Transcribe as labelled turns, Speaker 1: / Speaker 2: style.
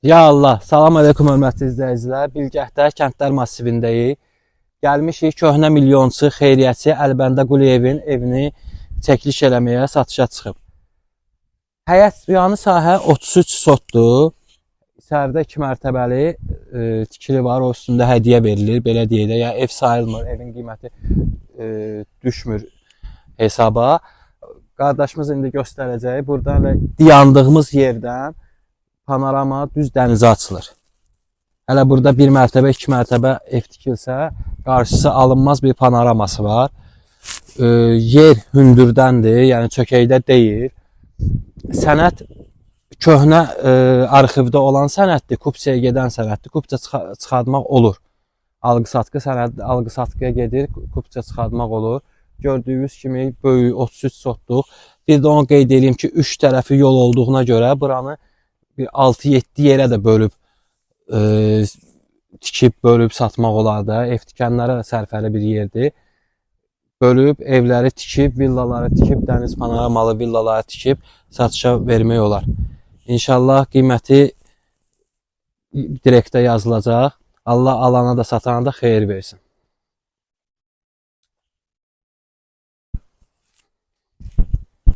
Speaker 1: Ya Allah, salam əleykum hörmətli izləyicilər. Bilgəhdə kəndlər massivindəyik. Gəlmişik köhnə milyonçu, xeyriyyəçi Əlbəndə Quliyevin evini çəkiliş eləməyə satışa çıxıb. Həyət yanı sahə 33 sotdur. İçəridə 2 mərtəbəli tikili var, o üstündə hədiyyə verilir, belə deyək də. Yəni ev sayılmır, evin qiyməti düşmür hesaba. Qardaşımız indi göstərəcək. Buradan elə dayandığımız yerdən panorama düz dənizə açılır. Hələ burada bir mərtəbə, iki mərtəbə ev tikilsə, qarşısı alınmaz bir panoraması var. Yer hündürdəndir, yəni çökəkdə deyil. Sənəd köhnə arxivdə olan sənəddir, kupçaya gedən sənəddir. Kupça çıxartmaq olur. Alqı-satqı sənəd alqı-satqıya gedir, kupça çıxartmaq olur. Gördüyünüz kimi böyük 33 sotluq. Bir də onu qeyd edeyim ki, üç tərəfi yol olduğuna görə buranı bir 6-7 yerə də bölüb tikib bölüb satmaq olar da. Ev tikənlərə də sərfəli bir yerdir. Bölüb evləri tikib, villaları tikib, dəniz panoramalı villaları tikib satışa vermək olar. İnşallah qiyməti direktə yazılacaq. Allah alana da satana da xeyir versin.